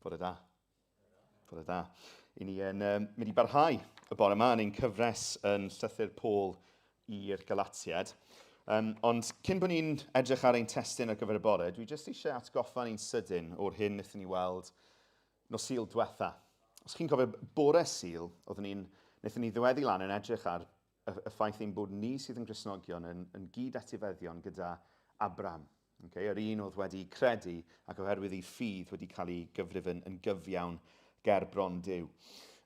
Bore da. Bore da. I ni yn um, mynd i barhau y bore yma yn ein cyfres yn llythyr Paul i'r Galatiad. Um, ond cyn bod ni'n edrych ar ein testun ar gyfer y bore, dwi jyst eisiau atgoffa ni'n sydyn o'r hyn wnaethon ni weld nos Sul diwetha. Os chi'n cofio, bore Sul, oeddwn ni'n, wnaethon ni ddiweddu lan yn edrych ar y, y ffaith ein bod ni sydd yn Gristnogion yn, yn gyd-etifeddion gyda Abraham. Okay, yr un oedd wedi credu ac oherwydd ei ffydd wedi cael ei gyfrif yn, yn gyfiawn ger bron Duw.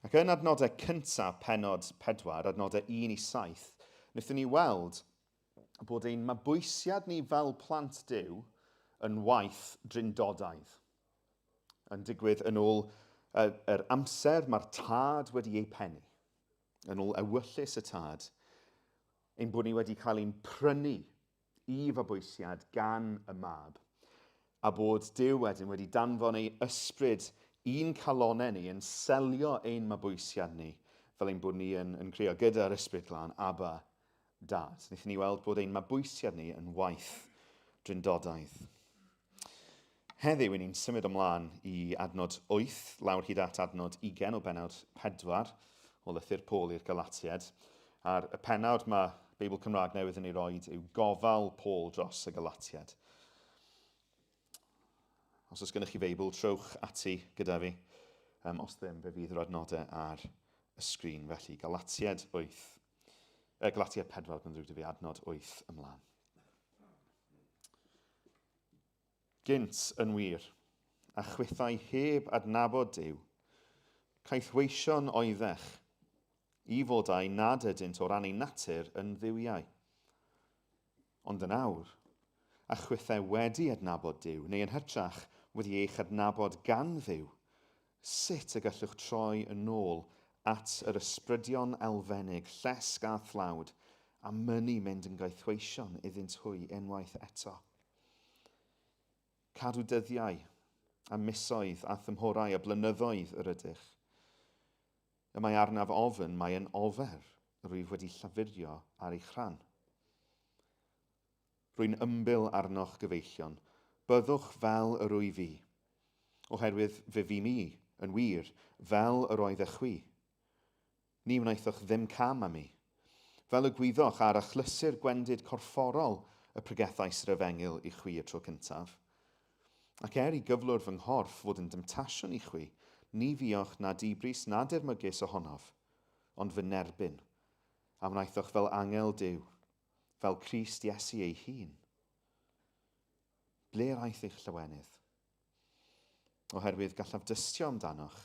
Ac yn adnodau cyntaf penod 4, adnodau 1 i 7, wnaethon ni weld bod ein mabwysiad ni fel plant Duw yn waith drindodaidd. Yn digwydd yn ôl yr amser mae'r tad wedi ei pennu. Yn ôl ewyllys y tad, ein bod ni wedi cael ein prynu i fabwysiad gan y Mab, a bod Duw wedyn wedi danfon ei ysbryd i'n calonnau ni yn selio ein mabwysiad ni, fel ein bod ni yn, yn crio gyda'r Ysbryd Glân, Abba, Dad. Wnaethon ni weld bod ein mabwysiad ni yn waith drindodaidd. Heddiw, i ni'n symud ymlaen i adnod 8, lawr hyd at adnod 20 o bennawd 4 o lythyr Paul i'r Galatiaid. A'r y pennawd mae Beibl Cymraeg Newydd yn ei roed yw Gofal Paul dros y Galatiaid. Os oes gennych chi Feibl, trowch ati gyda fi. Um, os ddim, fe fydd yr adnodau ar y sgrin. Felly, Galatiaid 8, e, Galatiaid 4, mae'n ddrwg 'da fi, adnod 8 ymlaen. Gynt, yn wir, a chwithau heb adnabod Duw, caethweision oeddech, i fodau nad ydynt o ran eu natur yn dduwiau. Ond yn awr, a chwithau wedi adnabod Duw, neu yn hytrach, wedi eich adnabod gan Dduw, sut y gallwch troi yn ôl at yr ysbrydion elfennig, llesg a thlawd, a mynnu mynd yn gaethweision iddynt hwy unwaith eto? Cadw dyddiau, a misoedd, a thymhorau, a blynyddoedd yr ydych. Y mae arnaf ofn mai yn ofer rwyf wedi llafurio ar eich rhan. Rwy'n ymbil arnoch, gyfeillion, byddwch fel yr wyf fi, oherwydd fe fûm i, yn wir, fel yr oeddech chwi. Ni wnaethoch ddim cam â mi. Fel y gwyddoch, ar achlysur gwendid corfforol y pregethais yr efengyl i chwi y tro cyntaf. Ac er i gyflwr fy nghorff fod yn demtasiwn i chwi, ni fuoch na dibris na dirmygus ohonof, ond fy nerbyn a wnaethoch fel angel Duw, fel Crist Iesu ei hun. Ble yr aeth eich llawenydd? Oherwydd gallaf dystio amdanoch,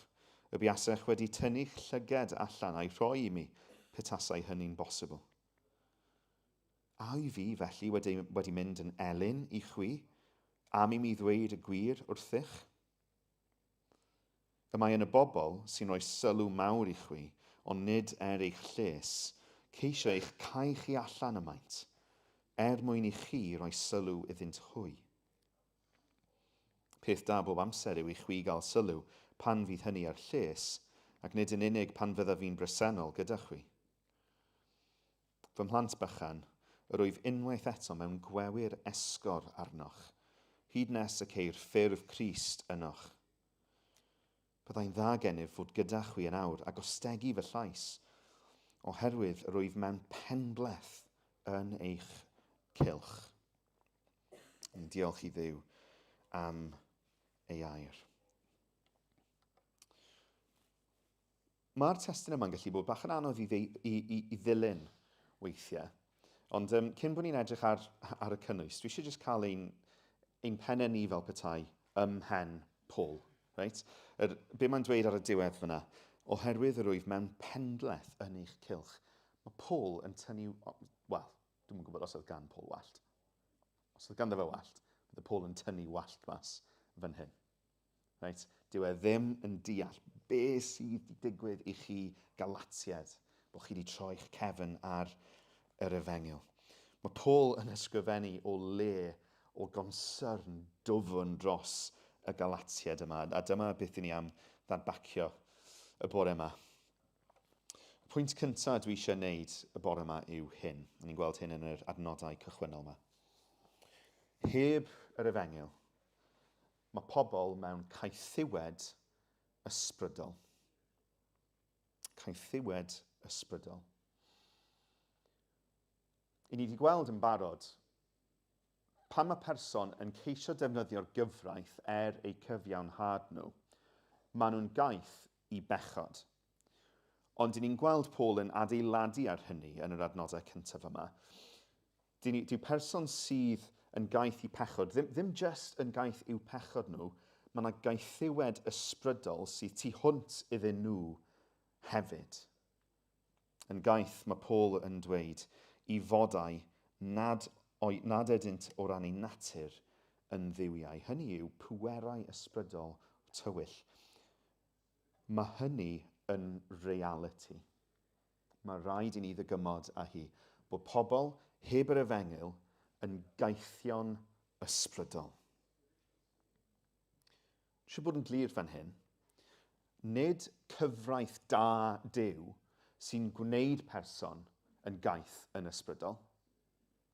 y buasech wedi tynnu'ch llyged allan a'i rhoi i mi petasai hynny'n bosibl. A wyf fi, felly, wedi, wedi mynd yn elyn i chwi, am i mi ddweud y gwir wrthych? Y mae yn y bobl sy'n rhoi sylw mawr i chwi, ond nid er eich lles, ceisio eich cau chi allan y maent, er mwyn i chi roi sylw iddynt hwy. Peth da bob amser yw i chwi gael sylw pan fydd hynny er lles, ac nid yn unig pan fyddaf fi'n bresennol gyda chwi. Fy mhlant bychan, yr wyf unwaith eto mewn gwewyr esgor arnoch, hyd nes y ceir ffurf Crist ynoch. Byddai'n dda gennyf fod gyda chwi yn awr a gostegu fy llais, oherwydd yr wyf mewn penbleth yn eich cylch. Ni'n diolch i Dduw am ei air. Mae'r testun yma'n gallu bod bach yn anodd i, i, i, i ddilyn weithiau. Ond um, cyn bod ni'n edrych ar, ar y cynnwys, dwi eisiau jyst cael ein, ein pennau ni fel petai ym mhen Paul. Reit? Er, be mae'n dweud ar y diwedd fyna? Oherwydd yr wyf mewn penbleth yn eich cylch. Mae Paul yn tynnu... Wel, Dwi'm yn gwybod os oedd gan Paul wallt. Os oedd ganddo fe wallt, bydde Paul yn tynnu wallt mas fan hyn. Reit? Dyw e ddim yn deall be sydd wedi digwydd i chi Galatiaid, bod chi wedi troi'ch cefn ar yr efengyl. Mae Paul yn ysgrifennu o le o gonsyrn dwfn dros y Galatiaid yma, a dyma beth i ni am ddadbacio y bore yma. Y pwynt cyntaf dwi eisiau wneud y bore yma yw hyn. A ni'n gweld hyn yn yr adnodau cychwynnol yma. Heb yr efengyl, mae pobl mewn caethiwed ysbrydol. Caethiwed ysbrydol. I ni wedi gweld yn barod, pan mae person yn ceisio defnyddio'r gyfraith er eu cyfiawnhad nhw, maen nhw'n gaeth i bechod. Ond dyn ni'n gweld Paul yn adeiladu ar hynny yn yr adnodau cyntaf yma. Dyn ni, dyw person sydd yn gaeth i pechod, ddim, ddim just yn gaeth i'w pechod nhw, mae yna gaethiwed ysbrydol sydd tu hwnt iddyn nhw hefyd. Yn gaeth, mae Paul yn dweud, i fodau nad, oi, nad ydynt o ran eu natur yn dduwiau. Hynny yw, pwerau ysbrydol tywyll. Mae hynny yn realiti. Mae rhaid i ni ddygymod â hi bod pobl heb yr efengyl yn gaethion ysbrydol. Eisiau bod yn glir fan hyn, nid cyfraith da Duw sy'n gwneud person yn gaeth yn ysbrydol.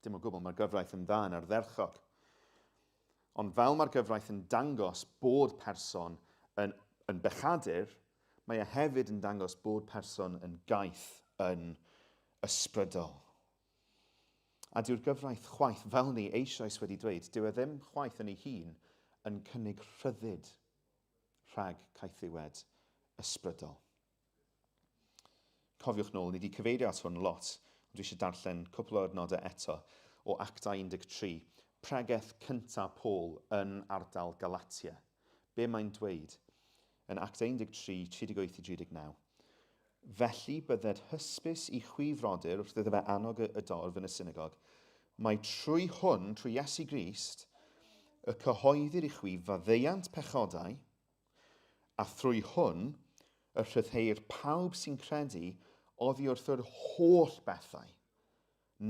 Dim o gwbl, mae'r gyfraith yn dda yn ardderchog. Ond fel mae'r gyfraith yn dangos bod person yn, yn bechadur, mae e hefyd yn dangos bod person yn gaeth yn ysbrydol. A dyw'r gyfraith chwaith, fel ni eisoes wedi dweud, dyw e ddim chwaith yn ei hun yn cynnig rhyddid rhag caethiwed ysbrydol. Cofiwch nôl, ni wedi cyfeirio at hwn lot, ond dwi eisiau darllen cwpl o adnodau eto o Actau 13, pregeth cyntaf Paul yn ardal Galatia. Be mae'n dweud yn Actau 13, 38 i 39? Felly bydded hysbys i chwi frodyr, wrth iddo fe annog y, y dorf yn y synagog, mai trwy hwn, trwy Iesu Grist, y cyhoeddir i chwi faddeuant pechodau, a thrwy hwn y rhyddheir pawb sy'n credu oddi wrth yr holl bethau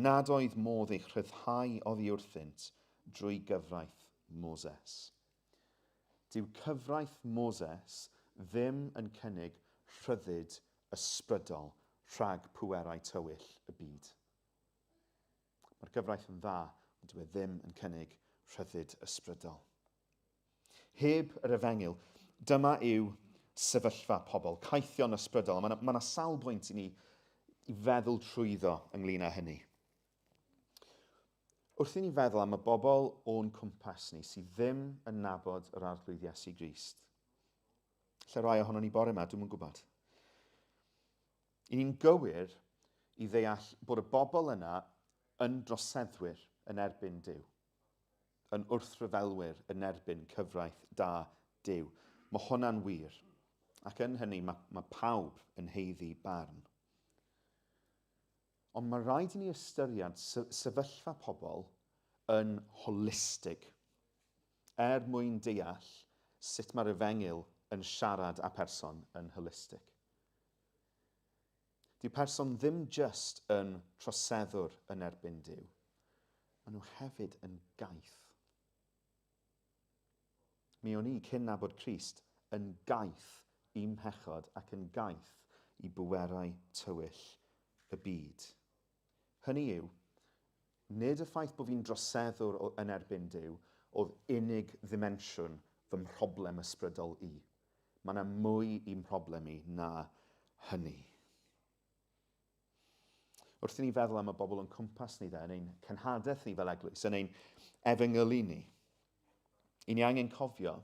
nad oedd modd eich rhyddhau oddi wrthynt drwy gyfraith Moses. Dyw cyfraith Moses ddim yn cynnig rhyddid ysbrydol rhag pwerau tywyll y byd. Mae'r gyfraith yn dda, ond dyw e ddim yn cynnig rhyddid ysbrydol. Heb yr efengyl, dyma yw sefyllfa pobl, caethion ysbrydol. Mae yna ma sawl bwynt i ni i feddwl trwyddo ynglyn â hynny. Wrth i ni feddwl am y bobl o'n cwmpas ni sydd ddim yn nabod yr Arglwydd Iesu Grist, lle rai ohono ni bore yma, dwi'm yn gwybod. I ni'n gywir i ddeall bod y bobl yna yn droseddwyr yn erbyn Duw, yn wrthryfelwyr yn erbyn cyfraith da Duw. Mae hwnna'n wir. Ac yn hynny mae, mae pawb yn haeddu barn. Ond mae rhaid i ni ystyried sefyllfa pobl yn holistig er mwyn deall sut mae'r efengyl yn siarad â person yn holistig. Dyw person ddim jyst yn troseddwr yn erbyn Duw. Maen nhw hefyd yn gaeth. Mi o'n i, cyn nabod Crist, yn gaeth i'm mhechod ac yn gaeth i bwerau tywyll y byd. Hynny yw, nid y ffaith bod fi'n droseddwr yn erbyn Duw oedd unig ddimensiwn fy mhroblem ysbrydol i. Mae yna mwy i'm mhroblem i na hynny. Wrth i ni feddwl am y bobl o'n cwmpas ni dde, yn ein cenhadaeth ni fel eglwys, yn ein efengylu ni, i ni angen cofio,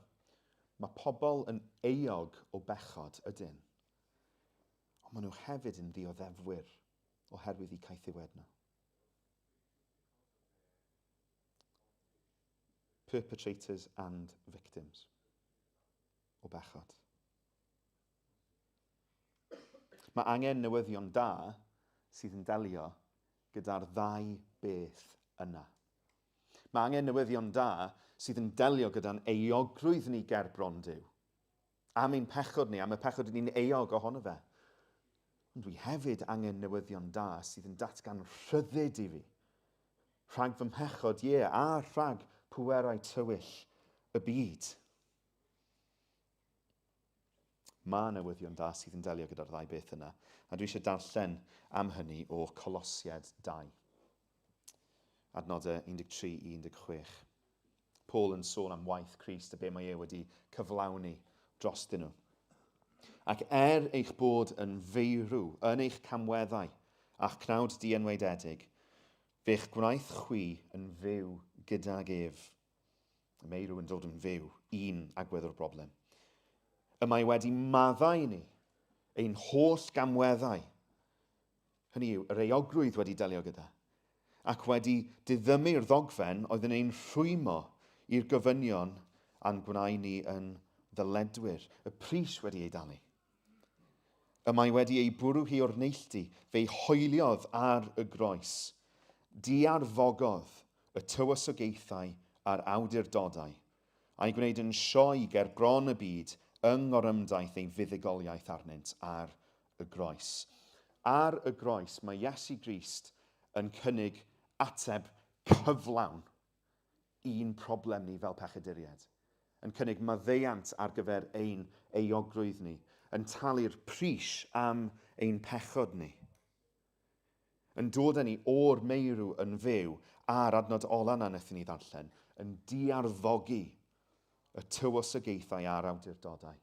mae pobl yn euog o bechod, ydyn. Ond maen nhw hefyd yn ddioddefwyr oherwydd eu caethiwed nhw. Perpetrators and victims o bechod. Mae angen newyddion da sydd yn delio gyda'r ddau beth yna. Mae angen newyddion da sydd yn delio gyda'n euogrwydd ni ger bron Duw. Am ein pechod ni, am y pechod ni'n euog ohono fe. Ond dwi hefyd angen newyddion da sydd yn datgan rhyddid i fi. Rhag fy mhechod, ie, a rhag pwerau tywyll y byd. Mae newyddion da sydd yn delio gyda'r ddau beth yna, a dwi eisiau darllen am hynny o Colosiaid 2. Adnodau 13 i 16. Paul yn sôn am waith Crist a be mae e wedi cyflawni drostyn nhw. Ac er eich bod yn feirw yn eich camweddau a'ch cnawd dienwaededig, fe'ch gwnaeth chwi yn fyw gydag ef. Y meirw yn dod yn fyw, un agwedd o'r broblem. Y mae wedi maddau ni ein holl gamweddau. Hynny yw, yr euogrwydd wedi delio gyda, ac wedi diddymu'r ddogfen oedd yn ein rhwymo i'r gofynion a'n gwnau ni yn ddyledwyr, y pris wedi ei dalu. Y mae wedi ei bwrw hi o'r neilltu, fe'i hoeliodd ar y groes. Diarfogodd y tywysogaethau a'r awdurdodau, a'i gwneud yn sioe ger bron y byd yng ngorymdaith ei fuddugoliaeth arnynt ar y groes. Ar y groes mae Iesu Grist yn cynnig ateb cyflawn i'n problem ni fel pechaduriaid, yn cynnig maddeuant ar gyfer ein euogrwydd ni, yn talu'r pris am ein pechod ni, yn dod â ni o'r meirw yn fyw, a'r adnod ola 'na wnaethon ni ddarllen, yn diarfogi y tywysogaethau a'r awdurdodau.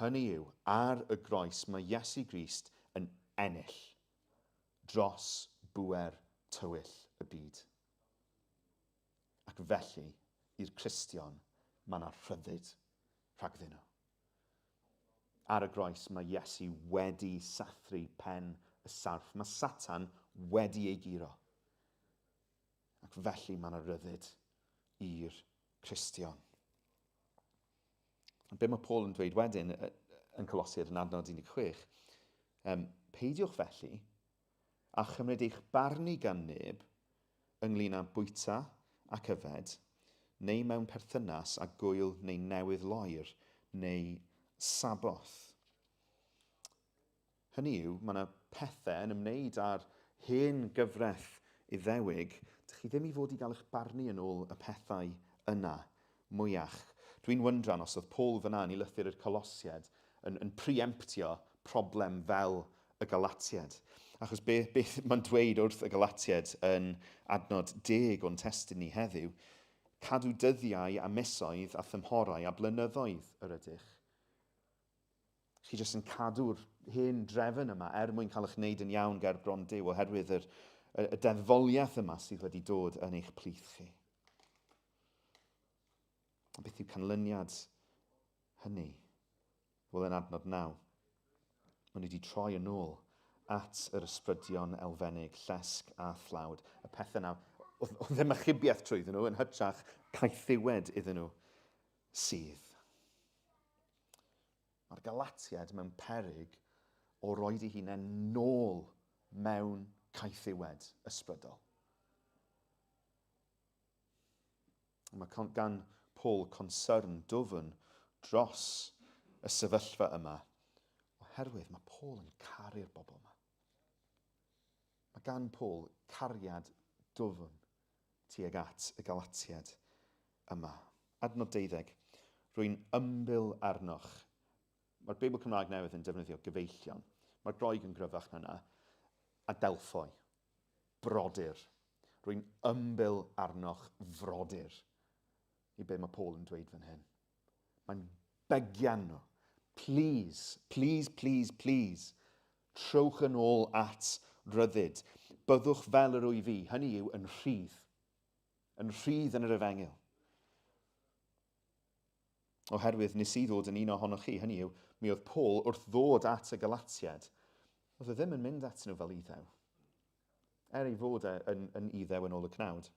Hynny yw, ar y groes mae Iesu Grist yn ennill dros bŵer tywyll y byd. Ac felly, i'r Cristion, mae yna rhyddid rhagddyn nhw. Ar y groes mae Iesu wedi sathru pen y sarff. Mae Satan wedi ei guro. Ac felly mae yna ryddid i'r Cristion. A be mae Paul yn dweud wedyn yn Colosiaid yn adnod 16, peidiwch felly a chymryd eich barnu gan neb ynglyn â bwyta ac yfed, neu mewn perthynas â gŵyl neu newydd loer, neu Saboth. Hynny yw, mae yna pethau yn ymwneud â'r hen gyfraith Iddewig, dych chi ddim i fod i gael eich barnu yn ôl y pethau yna mwyach. Dwi'n wyndran os oedd Paul fyna yn ei lythyr i'r Colosiaid yn, yn preemptio problem fel y Galatiaid. Achos be, beth mae'n dweud wrth y Galatiaid yn adnod deg o'n testun ni heddiw, cadw dyddiau a misoedd a thymhorau a blynyddoedd yr ydych. Chi jyst yn cadw'r hen drefn yma er mwyn cael eich wneud yn iawn ger bron Duw oherwydd yr, y, y deddfoliaeth yma sydd wedi dod yn eich plith chi. A beth yw canlyniad hynny? Wel, yn adnod 9, maen nhw wedi troi yn ôl at yr ysbrydion elfennig, llesg a thlawd, y pethau yna, oedd, oedd ddim achubiaeth trwyddyn nhw, yn hytrach caethiwed iddyn nhw sydd. Mae'r Galatiaid mewn peryg o roed eu hunain nôl mewn caethiwed ysbrydol. Mae gan Paul concern dwfn dros y sefyllfa yma, oherwydd mae Paul yn caru'r bobl yma. Mae gan Paul cariad dwfn tuag at y Galatiaid yma. Adnod deuddeg. Rwy'n ymbil arnoch. Mae'r Beibl Cymraeg Newydd yn defnyddio gyfeillion. Mae'r Groeg yn gryfach na 'na. Adelphoi. Brodyr. Rwy'n ymbil arnoch frodyr. I be mae Paul yn dweud fan hyn. Mae'n begian nhw. Please, please, please, please, trowch yn ôl at ryddid. Byddwch fel yr wyf fi, hynny yw, yn rhydd. Yn rhydd yn yr efengyl. Oherwydd nes i ddod yn un ohonoch chi, hynny yw, mi oedd Paul wrth ddod at y Galatiaid, oedd e ddim yn mynd atyn nhw fel Iddew. Er ei fod e yn, yn Iddew yn ôl y cnawd.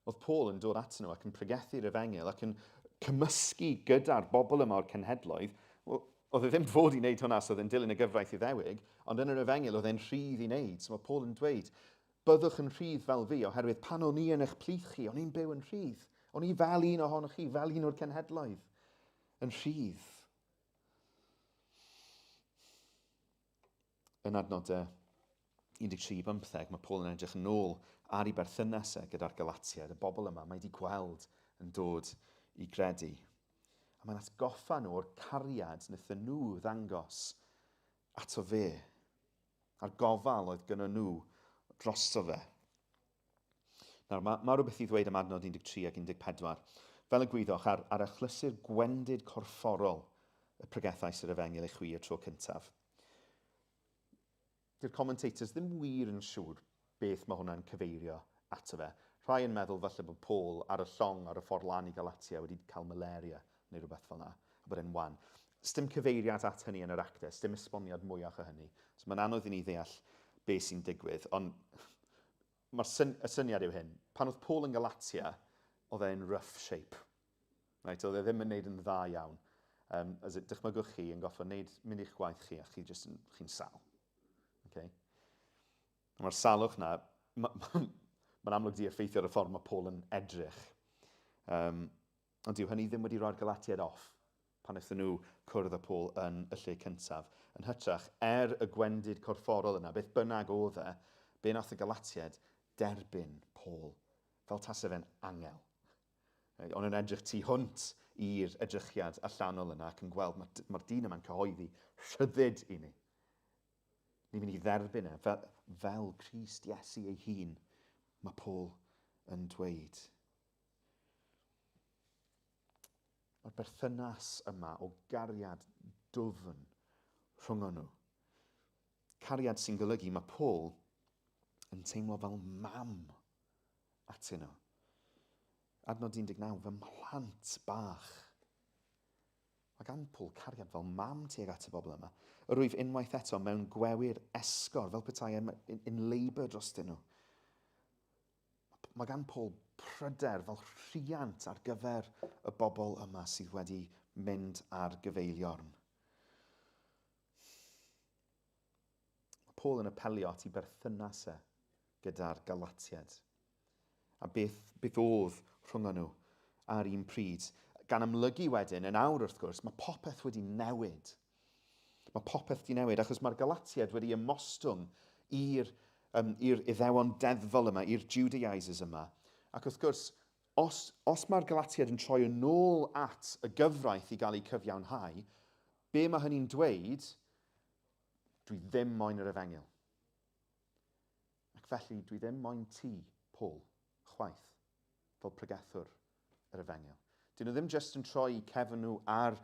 Oedd Paul yn dod atyn nhw ac yn pregethu'r efengyl ac yn cymysgu gyda'r bobl yma o'r cenhedloedd. Wel, oedd e ddim fod i wneud hwnna os oedd e'n dilyn y gyfraith Iddewig, ond yn yr efengyl oedd e'n rhydd i wneud. So mae Paul yn dweud, Byddwch yn rhydd fel fi, oherwydd pan o'n i yn eich plith chi, o'n i'n byw yn rhydd. O'n i fel un ohonoch chi, fel un o'r cenhedloedd, yn rhydd. Yn adnodau 13-15, mae Paul yn edrych yn ôl ar ei berthynas e gyda'r Galatiaid, y bobl yma mae wedi gweld yn dod i gredu. A mae'n atgoffa nhw o'r cariad wnaethon nhw ddangos ato fe. a'r gofal oedd gynno nhw drosto fe. Nawr, mae, mae rhywbeth i ddweud am adnod 13 ac 14. Fel y gwyddoch, ar, ar achlysur gwendid corfforol y pregethais yr efengyl i chwi y tro cyntaf. Dyw'r commentators ddim wir yn siŵr beth mae hwnna'n cyfeirio ato fe. Rhai yn meddwl falle bod Paul ar y llong ar y ffordd lan i Galatia wedi cael malaria neu rhywbeth fel 'na, a bod e'n wan. Sdim cyfeiriad at hynny yn yr actau, sdim esboniad mwyach o hynny. So mae'n anodd i ni ddeall be sy'n digwydd, ond mae'r syn y syniad yw hyn. Pan oedd Paul yn Galatia, oedd e'n rough shape. Right, oedd e ddim yn neud yn dda iawn. Um, as it, dychmygwch chi yn goffo neud, mynd i'ch gwaith chi a chi jyst yn, chi'n sal. Okay? Mae'r salwch na, mae'n ma, amlwg di effeithio ar y ffordd mae Paul yn edrych. Um, ond dyw hynny ddim wedi rhoi'r Galatiaid off pan wnaethon nhw cwrdd â Paul yn y lle cyntaf. Yn hytrach, er y gwendid corfforol yna, beth bynnag oedd e, be nath y Galatiaid derbyn Paul fel tase fe'n angel. Ond yn edrych tu hwnt i'r edrychiad allanol yna ac yn gweld mae'r ma dyn yma'n cyhoeddi rhyddid i ni. Ni'n mynd i dderbyn e fel, fel Crist Iesu ei hun, mae Paul yn dweud. Mae'r berthynas yma o gariad dwfn rhwng nhw. Cariad sy'n golygu mae Paul yn teimlo fel mam atyn nhw. Adnod 19, fy mhlant bach. Mae gan Paul cariad fel mam tuag at y bobl yma. Yr wyf unwaith eto mewn gwewyr esgor, fel petai in, in labour drostyn nhw. Mae gan Paul pryder fel rhiant ar gyfer y bobl yma sydd wedi mynd ar gyfeiliorn. Mae Paul yn apelio at ei berthynas e gyda'r Galatiaid. A beth, beth oedd rhwng nhw ar un pryd. Gan amlygu wedyn, yn awr wrth gwrs, mae popeth wedi newid. Mae popeth wedi newid achos mae'r Galatiaid wedi ymostwng i'r um, i'r Iddewon deddfol yma, i'r Judaizers yma. Ac wrth gwrs, os, os mae'r Galatiaid yn troi yn ôl at y gyfraith i gael eu cyfiawnhau, be mae hynny'n dweud Dwi ddim moyn yr efengyl. Ac felly dwi ddim moyn ti, Paul, chwaith, fel pregethwr yr efengyl. Dyn nhw ddim jyst yn troi cefn nhw ar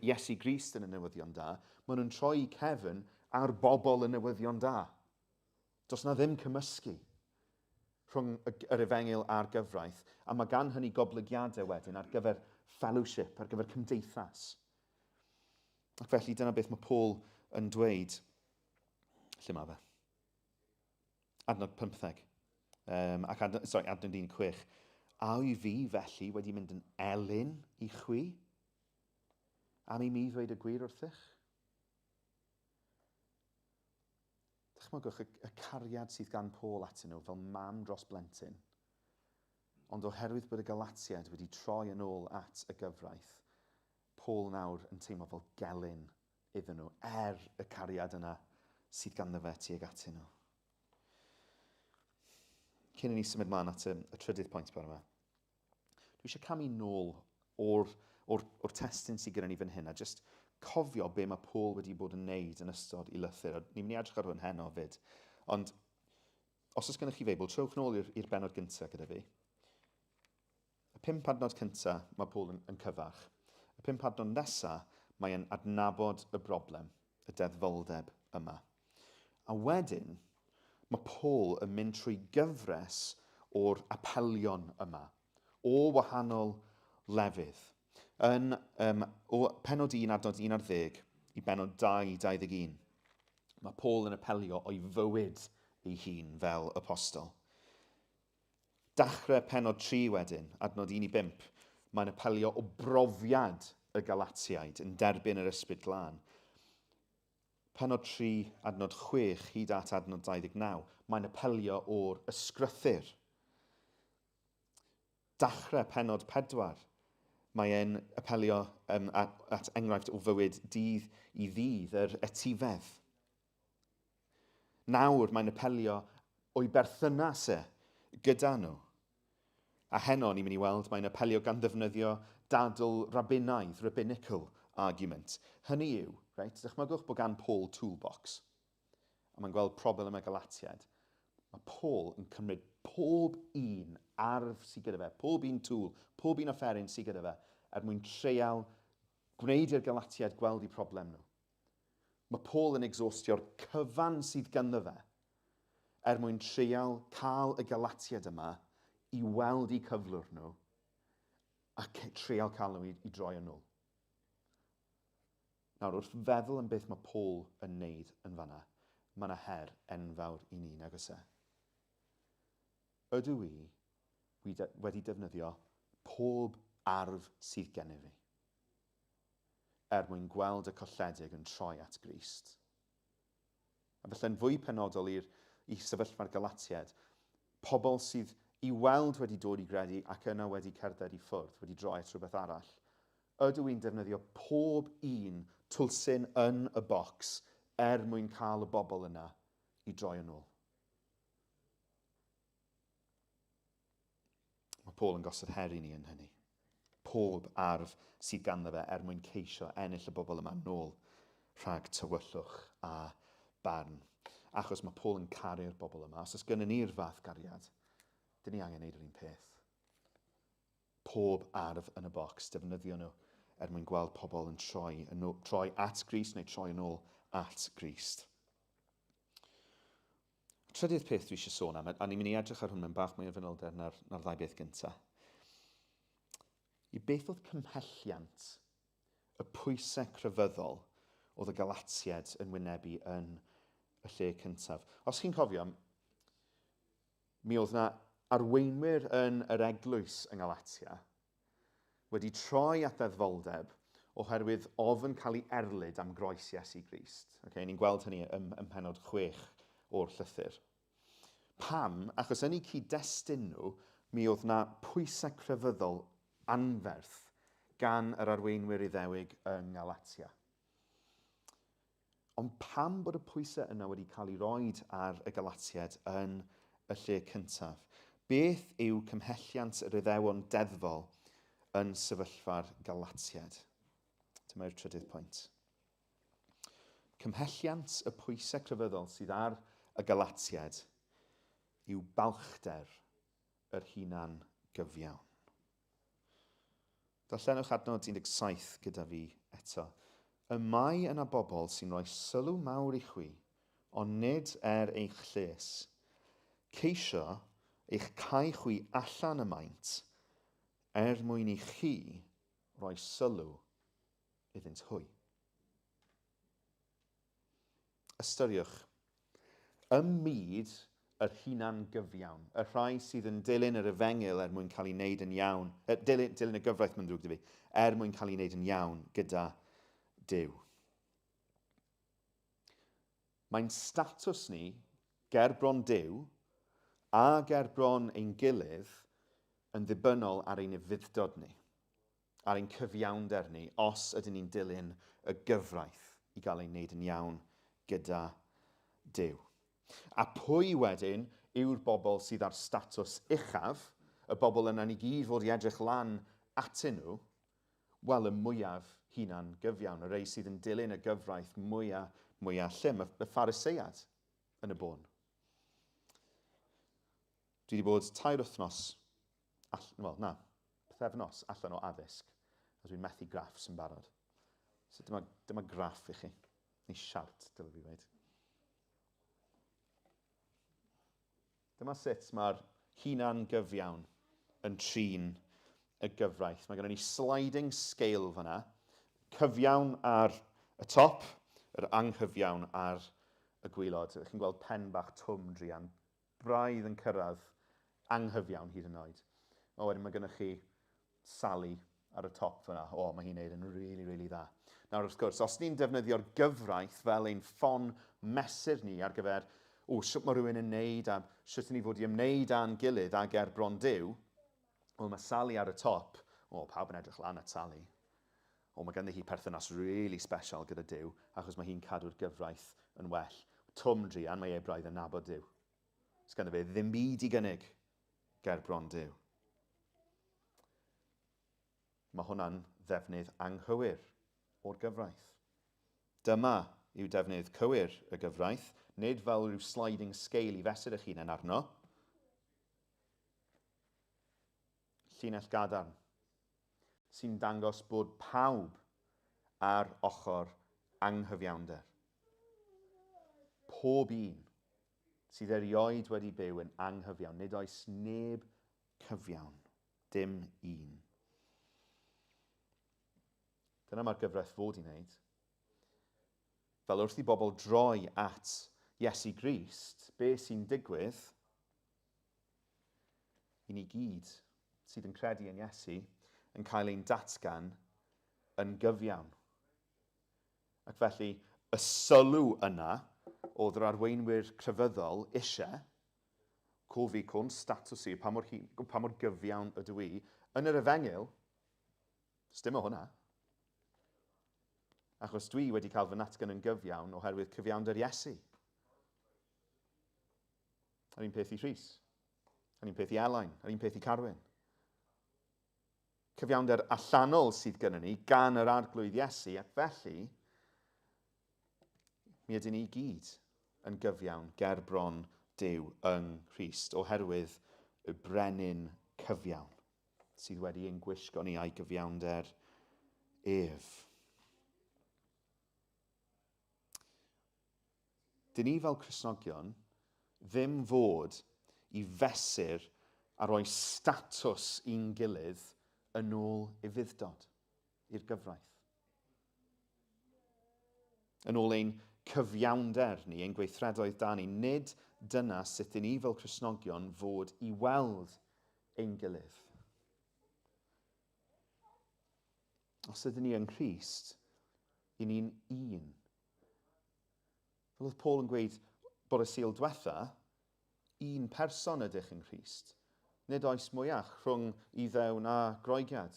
Iesu Grist yn y newyddion da, maen nhw'n troi cefn ar bobl y newyddion da. Does na ddim cymysgu rhwng yr efengyl a'r gyfraith, a mae gan hynny goblygiadau wedyn ar gyfer fellowship, ar gyfer cymdeithas. Ac felly dyna beth mae Paul yn dweud. Lle mae fe? Adnod 15. Um, ac adnod, sorry, adnod 16. A wy fi felly wedi mynd yn elyn i chwi? Am i mi ddweud y gwir wrthych? Dychmygwch y, y cariad sydd gan Paul atyn nhw fel mam dros blentyn. Ond oherwydd bod y Galatiaid wedi troi yn ôl at y gyfraith, Paul nawr yn teimlo fel gelyn iddyn nhw, er y cariad yna sydd ganddo fe tuag atyn nhw. Cyn i ni symud mlaen at y, y trydydd pwynt bore yma, dwi eisiau camu nôl o'r, or, or testun sydd gyda ni fan hyn a just cofio be mae Paul wedi bod yn neud yn ystod i lythyr. A ni'n mynd i edrych ar hwn heno fyd. Ond os oes gennych chi Feibl, trowch nôl i'r benod gyntaf gyda fi. Y pump adnod cynta, mae Paul yn, yn cyfarch. Y pump adnod nesa, mae e'n adnabod y broblem, y deddfoldeb yma. A wedyn, mae Paul yn mynd trwy gyfres o'r apelion yma, o wahanol lefydd. Yn, um, o penod 1 adnod 11 i benod 2, 21, mae Paul yn apelio o'i fywyd ei hun fel apostol. Dechrau pennod 3 wedyn, adnod 1 i 5, mae'n apelio o brofiad y Galatiaid yn derbyn yr Ysbryd Glân. Pennod 3, adnod 6 hyd at adnod 29, mae'n apelio o'r ysgrythur. Dechrau pennod 4, mae e'n apelio um, at, at enghraifft o fywyd dydd i ddydd, yr etifedd. Nawr mae'n apelio o'i berthynas e gyda nhw. A heno ni'n mynd i weld mae'n apelio gan ddefnyddio dadl rabinaidd, rabbinical argument. Hynny yw, reit, dychmygwch bod gan Paul toolbox, a mae'n gweld problem y Galatiaid. Mae Paul yn cymryd pob un arf sydd gyda fe, pob un tool, pob un offeryn sydd gyda fe, er mwyn treial Gwneud i'r Galatiaid gweld eu problem nhw. Mae Paul yn exhaustio'r cyfan sydd ganddo fe er mwyn treial cael y Galatiaid yma i weld eu cyflwr nhw a treial cael nhw i, i droi yn ôl. Nawr, wrth feddwl am beth mae Paul yn neud yn fanna, mae yna her enfawr i ni, nag oes e? Ydw i wedi defnyddio pob arf sydd gennyf fi er mwyn gweld y colledig yn troi at Grist? A felly'n fwy penodol i'r i sefyllfa'r Galatiaid, pobl sydd i weld wedi dod i gredu ac yna wedi cerdded i ffwrdd, wedi droi at rhywbeth arall. Ydw i'n defnyddio pob un twlsyn yn y bocs er mwyn cael y bobl yna i droi yn ôl? Mae Paul yn gosod her i ni yn hynny. Pob arf sydd ganddo fe er mwyn ceisio ennill y bobl yma nôl rhag tywyllwch a barn. Achos mae Paul yn caru'r bobl yma. Os oes gennym ni'r fath gariad, dyn ni angen neud yr un peth. Pob arf yn y bocs, defnyddio nhw er mwyn gweld pobl yn troi, yn troi at Grist neu troi yn ôl at Grist. Trydydd peth dwi eisiau sôn am, a ni'n mynd i edrych ar hwn mewn bach mwy o fanylder na'r, na'r ddau beth gyntaf. I beth oedd cymhelliant y pwysau crefyddol oedd y Galatiaid yn wynebu yn y lle cyntaf? Os chi'n cofio, mi oedd yna arweinwyr yn yr eglwys yng Ngalatia wedi troi at ddeddfoldeb oherwydd ofn cael ei erlid am groes Iesu Grist. Okay, ni'n gweld hynny ym, ym mhennod 6 o'r llythyr. Pam? Achos yn eu cyd-destun nhw, mi oedd na pwysau crefyddol anferth gan yr arweinwyr Iddewig yng Ngalatia. Ond pam bod y pwysau yna wedi cael ei roed ar y Galatiaid yn y lle cyntaf? Beth yw cymhelliant yr Iddewon deddfol yn sefyllfa'r Galatiaid? Dyma'r trydydd pwynt. Cymhelliant y pwysau crefyddol sydd ar y Galatiaid yw balchder yr hunan gyfiawn. Darllenwch adnod 17 gyda fi eto. Y mae yna bobl sy'n rhoi sylw mawr i chwi, ond nid er eich lles. Ceisio eich cau chwi allan y maent, er mwyn i chi roi sylw iddynt hwy. Ystyriwch, ym myd yr hunan gyfiawn, y rhai sydd yn dilyn yr efengyl er mwyn cael ei wneud yn iawn, eh, dilyn, dilyn y gyfraith, mae'n ddrwg 'da fi, er mwyn cael ei wneud yn iawn gyda Duw. Mae'n statws ni ger bron Duw a ger bron ein gilydd yn ddibynnol ar ein ufudd-dod ni. ar ein cyfiawnder ni os ydyn ni'n dilyn y gyfraith i gael ein wneud yn iawn gyda Duw. A pwy wedyn yw'r bobl sydd â'r statws uchaf, y bobl yna ni gyd fod i edrych lan atyn nhw? Wel, y mwyaf hunan gyfiawn, y rei sydd yn dilyn y gyfraith mwyaf, mwyaf llym, y Pharisead yn y bôn. Dwi wedi bod tair wythnos, all, wel na, pythefnos allan o addysg, a dwi'n methu graffs yn barod. So dyma, dyma graff i chi, neu siart, dylai fi ddweud. Dyma sut mae'r hunan gyfiawn yn trin y gyfraith. Mae gennym ni sliding scale fanna, cyfiawn ar y top, yr anghyfiawn ar y gwylod. Chi'n gweld pen bach twm druan braidd yn cyrraedd anghyfiawn hyd yn oed. O, wedyn mae gennych chi Sally ar y top fyna. O, mae hi'n neud yn really, really dda. Nawr, wrth gwrs, os ni'n defnyddio'r gyfraith fel ein ffon mesur ni ar gyfer, o, sut mae rhywun yn neud a sut ni fod i ymwneud â'n gilydd ag er bron Duw, wel, mae Sally ar y top. O, pawb yn edrych lan at Sally. O, mae ganddi hi perthynas really special gyda Duw, achos mae hi'n cadw'r gyfraith yn well. Twm druan, mae e braidd yn nabod Duw. Sganddo fe ddim byd i gynnig ger bron Duw. Mae hwnna'n ddefnydd anghywir o'r gyfraith. Dyma yw defnydd cywir y gyfraith, nid fel rhyw sliding scale i fesur eich hunain arno. Llinell gadarn sy'n dangos bod pawb ar ochr anghyfiawnder. Pob un sydd erioed wedi byw yn anghyfiawn, nid oes neb cyfiawn, dim un. Dyna mae'r gyfraith fod i wneud. Fel wrth i bobl droi at Iesu Grist, be sy'n digwydd i ni gyd sydd yn credu yn Iesu yn cael ein datgan yn gyfiawn. Ac felly, y sylw yna oedd yr arweinwyr crefyddol eisiau, cofi cwn, statws i, pa mor, pa mor gyfiawn ydw i, yn yr efengyl, dim o hwnna. Achos dwi wedi cael fy natgan yn gyfiawn oherwydd cyfiawnder Iesu. Yr un peth i Rhys. Yr un peth i Elain. Yr un peth i Carwyn. Cyfiawnder allanol sydd gennym ni gan yr Arglwydd Iesu, ac felly mi ydyn ni gyd yn gyfiawn ger bron Duw yng Nghrist, oherwydd y brenin cyfiawn sydd wedi ein gwisgo ni a'i gyfiawnder ef. Dyn ni fel Cristnogion ddim fod i fesur a rhoi statws i'n gilydd yn ôl ufudd-dod i'r gyfraith. Yn ôl ein cyfiawnder ni, ein gweithredoedd da ni, nid dyna sut dyn ni fel Cristnogion fod i weld ein gilydd. Os ydyn ni yng Nghrist, i ni'n un. Fel oedd Paul yn gweud bore Sul diwetha, un person ydych yng Nghrist. Nid oes mwyach rhwng Iddew na Groegiad.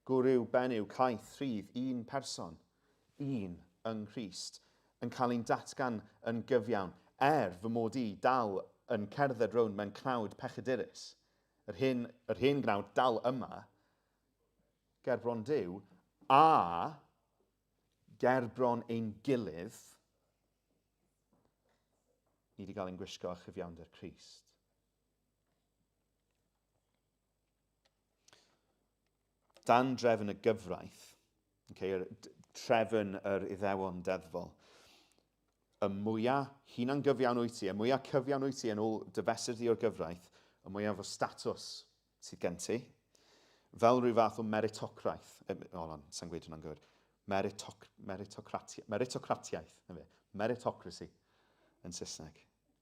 Gwryw, benyw, caeth, rhydd, un person. Un yng Nghrist. Yn cael ein datgan yn gyfiawn, er fy mod i dal yn cerdded rownd mewn cnawd pechadurus. Yr hen, yr hen gnawd dal yma, gerbron Duw, a gerbron ein gilydd, ni wedi cael ein gwisgo â chyfiawnder Crist. Dan drefn y gyfraith, okay, trefn yr Iddewon deddfol, y mwyaf hunangyfiawn wyt ti, y mwyaf cyfiawn wyt ti yn ôl dy fesur di o'r gyfraith, y mwyaf o statws sydd gen ti. Fel rhyw fath o meritocraeth. O, oh, sa'n gweud hwnna'n gywir. Meritoc, meritocratiaeth, na fe. Meritocracy yn Saesneg.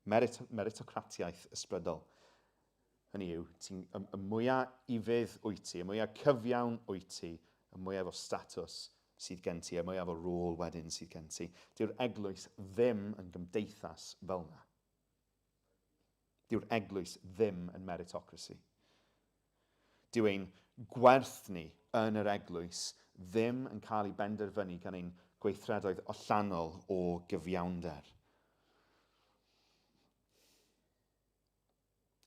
Meritocratiaeth ysbrydol. Hynny yw, ti'n, y, y mwyaf ufudd wyt ti, y mwyaf cyfiawn wyt ti, y mwyaf o statws sydd gen ti, y mwyaf o rôl wedyn sydd gen ti. Dyw'r eglwys ddim yn gymdeithas fel yna. Dyw'r eglwys ddim yn meritocracy. Dyw ein gwerth ni yn yr eglwys ddim yn cael ei benderfynu gan ein gweithredoedd allanol o gyfiawnder.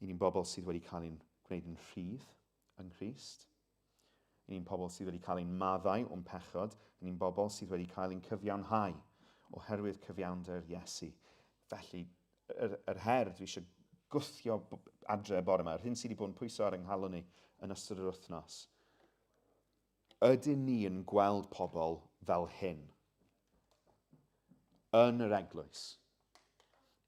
I ni'n bobl sydd wedi cael ein gwneud yn rhydd yng Nghrist. I ni'n pobl sydd wedi cael ein maddau o'n pechod. I ni'n bobl sydd wedi cael ein cyfiawnhau oherwydd cyfiawnder Iesu. Felly, yr, yr her dwi eisiau gwthio adre y bore yma, yr hyn sydd wedi bod yn pwyso ar yng nghalon ni yn ystod yr wythnos. Ydyn ni yn gweld pobl fel hyn? Yn yr eglwys.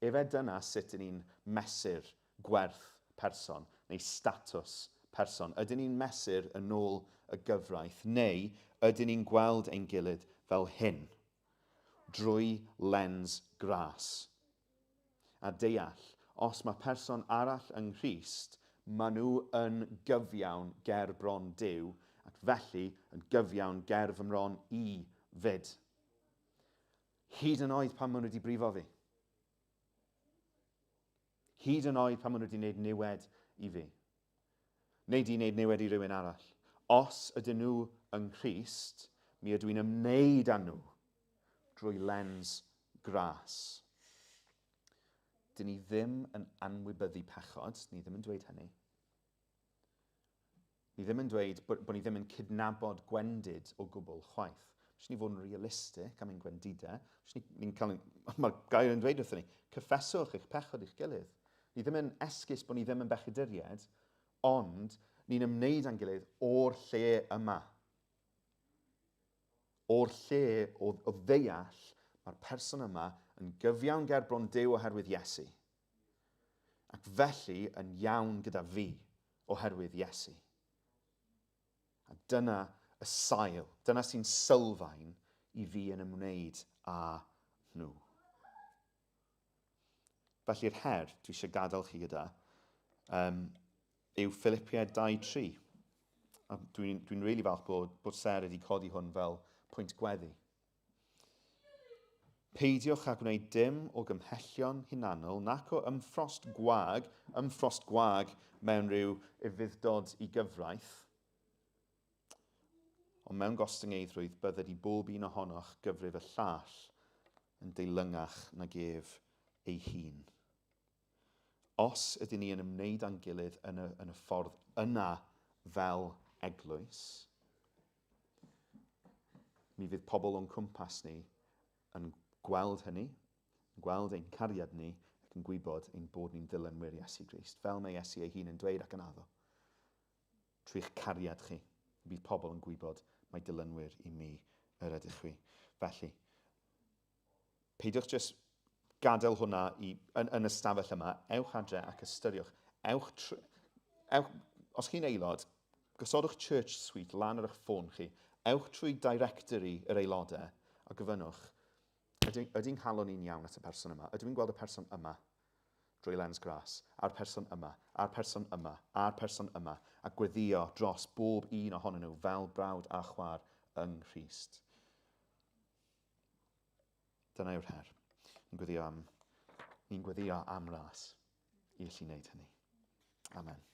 Efe dyna sut ydyn ni'n mesur gwerth person neu statws person? Ydyn ni'n mesur yn ôl y gyfraith neu ydyn ni'n gweld ein gilydd fel hyn? Drwy lens gras. A deall, os mae person arall yng Nghrist, maen nhw yn gyfiawn ger bron Duw, ac felly yn gyfiawn ger fy mron i 'fyd. Hyd yn oed pan maen nhw wedi brifo fi. Hyd yn oed pan maen nhw wedi gwneud niwed i fi. Neu di wneud niwed i rywun arall. Os ydyn nhw yng Nghrist, mi ydw i'n ymwneud â nhw drwy lens gras. Dyn ni ddim yn anwybyddu pechod, ni ddim yn dweud hynny. Ni ddim yn dweud bod, bod ni ddim yn cydnabod gwendid o gwbl chwaith. Mae ni fod yn realistig am ein gwendidau. Ni'n cael, mae'r gair yn dweud wrthyn ni, cyffeswch eich pechod i'ch gilydd. Ni ddim yn esgus bod ni ddim yn bechaduriaid, ond ni'n ymwneud â'n gilydd o'r lle yma. O'r lle o, o ddeall mae'r person yma yn gyfiawn ger bron Duw oherwydd Iesu. Ac felly yn iawn gyda fi oherwydd Iesu. A dyna y sail, dyna sy'n sylfaen i fi yn ymwneud â nhw. Felly'r her dwi eisiau gadael chi gyda um, yw Philippiaid 2.3. A dwi'n dwi really falch bod, bod Sarah wedi codi hwn fel pwynt gweddi. Peidiwch â gwneud dim o gymhellion hunanol nac o ymffrost gwag, ymffrost gwag mewn rhyw ufudd-dod i gyfraith, Ond mewn gostyngeiddrwydd bydded i bob un ohonoch gyfrif y llall yn deilyngach nag ef ei hun. Os ydyn ni yn ymwneud â'n gilydd yn y, yn y ffordd yna fel eglwys, mi fydd pobl o'n cwmpas ni yn gweld hynny, yn gweld ein cariad ni ac yn gwybod ein bod ni'n ddilynwyr Iesu Grist, fel mae Iesu ei hun yn dweud ac yn addo. Trwy'ch cariad chi, bydd pobl yn gwybod mai dilynwyr i mi yr ydych chwi. Felly, peidiwch jyst gadael hwnna i, yn, yn y stafell yma, ewch adre ac ystyriwch. Ewch, tr, ewch, os chi'n aelod, gosodwch Church Suite lan ar eich ffôn chi, ewch trwy directory yr aelodau a gofynnwch, ydy, ydy'n nghalon i'n iawn at y person yma? Ydw i'n gweld y person yma drwy lens gras, a'r person yma, a'r person yma, a'r person yma, a gweddio dros bob un ohonyn nhw fel brawd a chwaer yng Nghrist. Dyna yw'r her. Ni'n gweddio am, ni'n gweddio am ras i allu wneud hynny. Amen.